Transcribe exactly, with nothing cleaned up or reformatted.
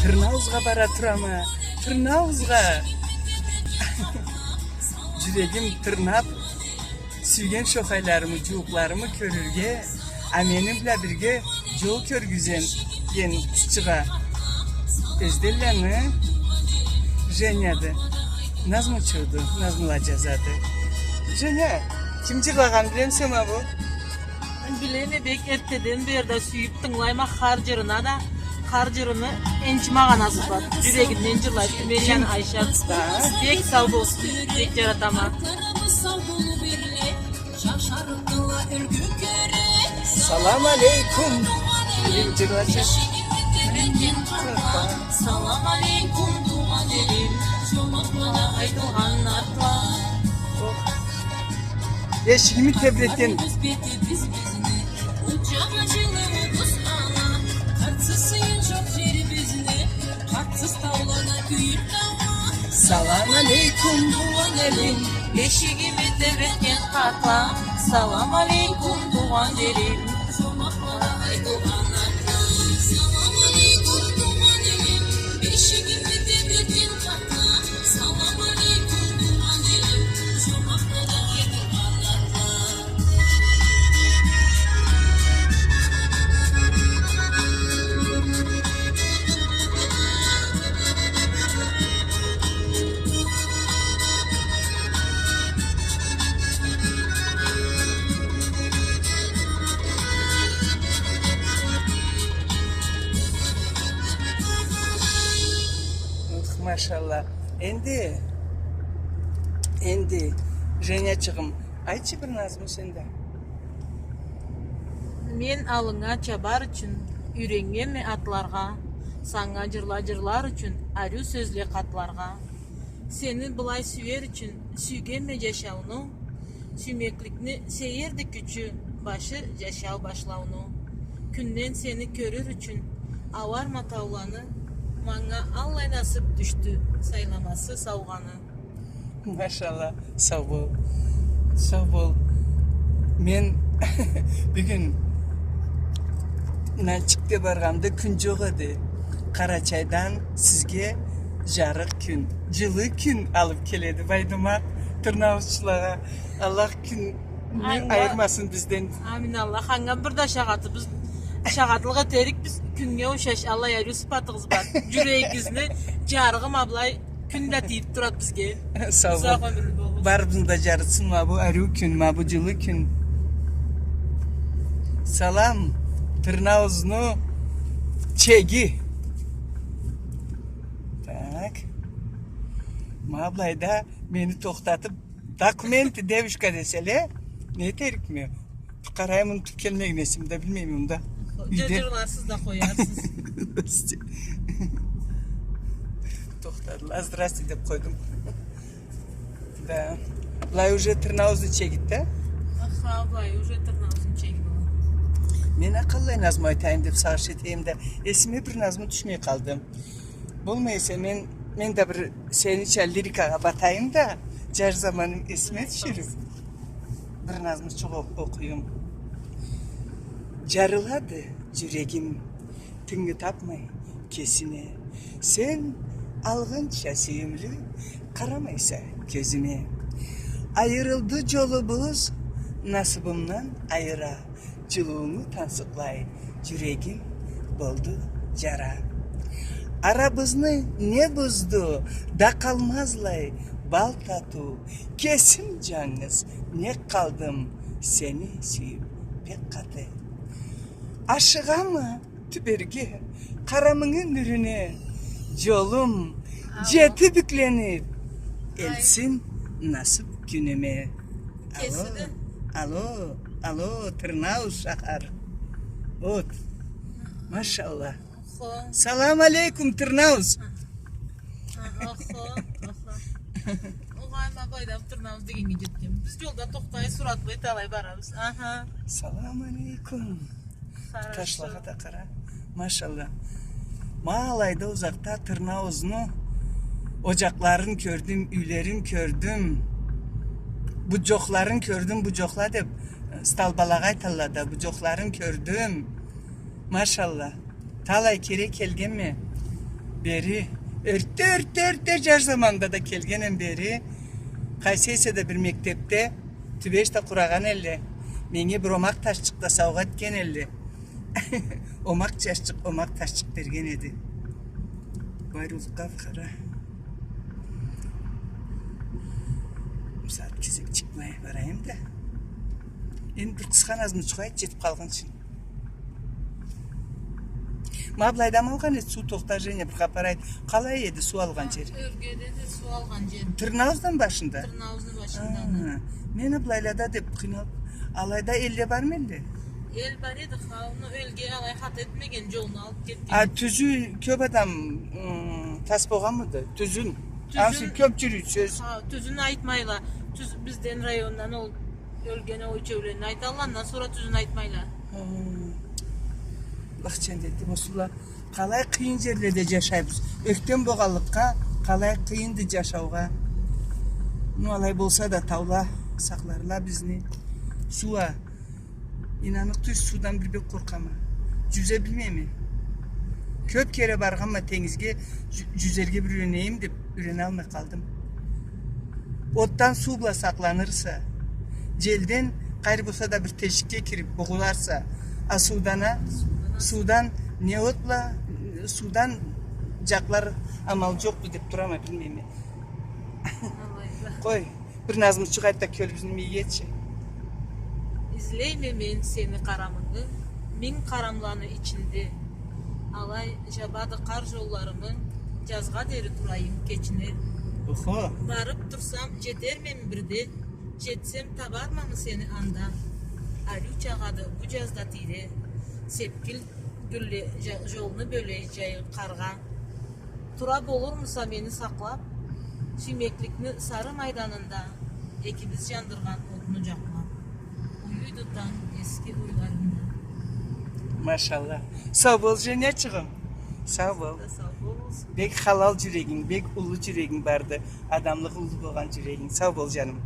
Тырнауузгъа бара турама, Тырнауузгъа. Джюрегим тырнаб, сюйген шохайларымы, джууукъларымы кёрюрге, а мени бла бирге джол кёргюзген къызчыкъ а. Ёзденланы Женяды. Назмучуду, назмула джазады. Женя, ким джырлагъанын билемисе ма бу? Билеме, бек эртеден бери да сюйюб тынгылайма хар джырына да, хар джырыны энчи магъанасы бар. Джюрегинден джырлайды. Мени Айшат. Да. Бек сау болсун, бек джаратама. Салам алейкум. Бир джырлачы. Салам алейкум, туугъан элим. Джомакъ айтылгъан атла. Эшигими тебретген. Салам алейкум, туугъан элим. Эшигими тебретген къакъла. Салам алейкум, туугъан элим. Ух, машалла. Энди, энди, Женячыгъым, айтчы бир назму сен да. Мен аллынга чабар ючюн юйреннгенме атларгъа, санга джырла джырлар ючюн ариу сёзле къатларгъа. Сени былай сюер ючюн сюйгенме джашауну, сюймекликни сейирди кючю, башы джашау башлауну. Кюнден сени кёрюр ючюн ауарма тауланы, манга аллай насыб тюшдю сайламасы саугъаны. Машалла, сау бол. Сау бол. Мен бюгюн Нальчикге баргъанымда кюн джокъ эди. Къарачайдан сизге джарыкъ кюн, джылы кюн алыб келеди Байдымат, тырнаузчулагъа. Аллах кюнню айырмасын бизден. Амин, Аллах. Анга бир да шагъатыбыз, шагъатлыкъ этерикбиз, кюннге ушаш аллай ариу сыфатыгъыз бар. Джюрегигизни джарыгъы ма былай кюн да тийиб турады бизге. Сау бол. Узакъ ёмюрлю болугъуз. Барыбызны да джарытсын ма бу ариу кюн, ма бу джылы кюн. Салам, Тырнаузну чеги. Так. Ма былайда мени тохтатыб, «Документы, девушка» деселе, не этерикме? Бир къарайым, унутуб келмегенме, эсимде, билмейме, мында. Юйде. Джырджырларсыз да къоярсыз. Тохтадыла, «Здрасте» деб къойдум. Да. Былай уже Тырнаузну чегиди да. Аха, былай уже Тырнаузну чеги бола. Мен а къаллай назму айтайым деб сагъыш этейим да, эсиме бир назму тюшмей къалды. Болмай эсе, мен, мен да бир сенича лирикагъа батайым да, джаш заманым эсиме тюшюрюб, бир назмучукъ о-, окъуюм. Джарылады джюрегим, тынгы табмай кесине. Сен алгъынча сюйюмлю къарамайса кёзюме. Айырылды джолубуз, насыбымдан айыра. Джылыуунгу тансыкълай, джюрегим болду джара. Арабызны не бузду, да къалмазлай бал татыу. Кесим джангыз нек къалдым, сени сюйюб бек къаты. Ашыгъама тюберге, къарамынгы нюрюне, джолум джети бюклениб, элтсин насыб кюнюме. Алло, алло, алло, Тырнауз шахар. Вот. Машалла. Охо. Салам алейкум, Тырнауз. Охо, охо. Огъай, ма былайда Тырнауз дегеннге джетгенбиз. Биз джолда тохтай, суратлай, талай барабыз. Аха. Салам алейкум. Хорошо. Ташлагъа да къара. Машалла. Ма алайда узакъда Тырнаузну оджакъларын кёрдюм, юйлерин кёрдюм. Буджокъларын кёрдюм, буджокъла деб, столбалагъа айталла да, буджокъларын кёрдюм. Машалла. Талай кере келгенме. Бери, эртде, эртде, эртде, жаш заманда да келгенем бери. Къайсы эсе да бир мектебде тюбеш да къурагъан элле. Менге бир омакъ ташчыкъ да саугъа этген элле. Омакъ ташчыкъ, омакъ ташчыкъ берген эди. Байрулукъгъа къара. Бусагъат кезек чыкъмай барайым да. Энди бир къысха назмучукъ айт, жетип къалгъынчы. Ма былайда ма алгъан эди, суу тохта, Женя, бир хапар айт. Къалай эди суу алгъан жер? Ёлгеде да суу алгъан жер. Тырнаууздан башында? Тырнауузну башында. Ха, мен а былайлада деп къыйналып. Алайда элле бармы элле? Эл бар эди, хауну элге алай хата этмеген, жолну алып кетген. А тюзю кёп адам, м, тас болгъанмыды? Тюзюн. Тюзюн. Ансы кёп жюрюй сёз. Ха, тюзюн айтмайла. Тюз бизден райондан ол Ёлгени, ол ючеулени айталла, андан сора тюзюн айтмайла. Хы. Аллах джаннетли болсунла. Къалай къыйын джерледе джашайбыз. Ёхтем болгъанлыкъгъа, къалай къыйынды джашаугъа. Ну, алай болса да, таула сакъларла бизни. Суу а. Ийнаныкъ тюйюлсюз, суудан бир бек къоркъама. Джюзе билмейме. Кёп кере баргъанма тенгизге, джю-, джюзерге бир юренейим деб, юреналмай къалдым. Отдан суу бла сакъланырса, джелден къайры болса да бир тешикге кириб бугъуларса, а суудан а, суудан не от бла, суудан джакълар амал джокъду деб турама, билмейме. Аллах. Къой, бир назмучукъ айт да кёлюбюзню ийгинчи. Излейме мен сени къарамынгы минг къарамланы ичинде. Алай джабады къар джолларымы, джазгъа дери турайым кечине. Охо. Барыб турсам, джетермеми бирде, джетсем, табармамы сени анда? Ариу чагъады бу джазда тийре, сепгил гюлле джа-, джолну бёле джайы къаргъа. Тура болурмуса мени сакълаб, сюймекликни сары майданында экибиз джандыргъан отну джакълаб? Уюйду танг эски ойларымда. Машалла. Сау бол, Женячыгъым. Сау бол. Сиз да сау болугъуз. Бек халал джюрегинг, бек уллу джюрегинг барды. Адамлыкъ уллу болгъан джюрегинг. Сау бол, джаным.